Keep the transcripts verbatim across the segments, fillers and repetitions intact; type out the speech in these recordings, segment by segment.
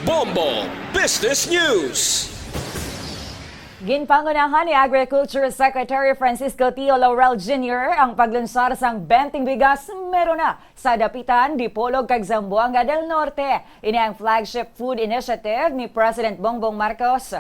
Bombo Business News. Ginpangunahan ni Agriculture Secretary Francisco Tio Laurel Junior ang paglunsar sang benteng bigas Merona sa Dapitan, Dipolog, kag Zamboanga del Norte. Ini ang flagship food initiative ni President Bongbong Marcos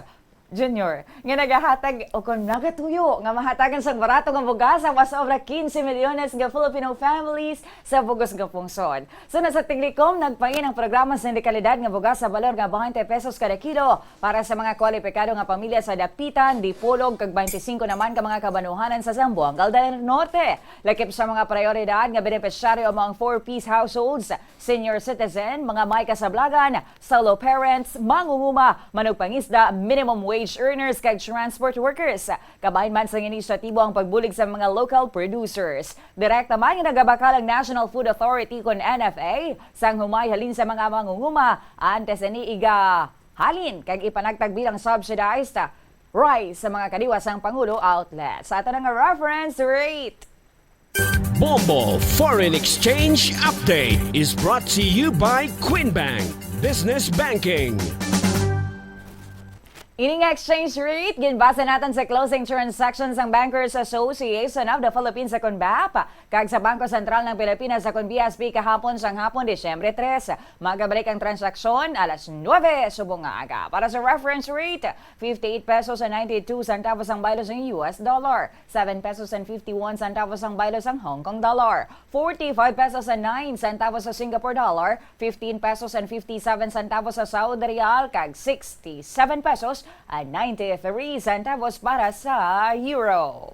Junior nga nagahatag o kon nagatuyo nga mahatagan sang barato nga bugas ang mas obra quince milyones nga Filipino families sa bugos nga pungsod. Sa nasa Tiglikom, nagpain ang programa sa dekalidad nga bugas sa balor nga twenty pesos kada kilo para sa mga kwalipikado nga pamilya sa Dapitan, Dipolog, kag twenty-five naman ka mga kabanuhanan sa Zamboanga del Norte. Lakip sa mga prioridad nga benepisyaryo amo ang four Ps households, senior citizen, mga may kasablagan, solo parents, mangunguma, manugpangisda, minimum wage earners, kag transport workers. Kabahin man sang inisyatibo ang pagbulig sa mga local producers. Direkta man nga nagabakal ang National Food Authority kon N F A sang humay halin sa mga mangunguma antes ini igahalin kag ipanagtag bilang subsidized rice sa mga kadiwa sang Pangulo outlet. Sa ato na nga reference rate. Bombo Foreign Exchange Update is brought to you by Queen Bank Business Banking. Ini nga exchange rate ginbase naton sa closing transaction sang Bankers Association of the Philippines sa kon bap kag sa Bangko Sentral ng Pilipinas sa kon B S P kahapon sang hapon, Disyembre tres. Magabalik ang transaksyon alas nuebe subong nga aga. Para sa reference rate, fifty-eight pesos and ninety-two centavos ang baylo sang U S dollar, seven pesos and fifty-one centavos ang baylo sang Hong Kong dollar, forty-five pesos and nine centavos sa Singapore dollar, fifteen pesos and fifty-seven centavos sa Saudi rial, kag sixty-seven pesos and ninety-three centavos para sa euro.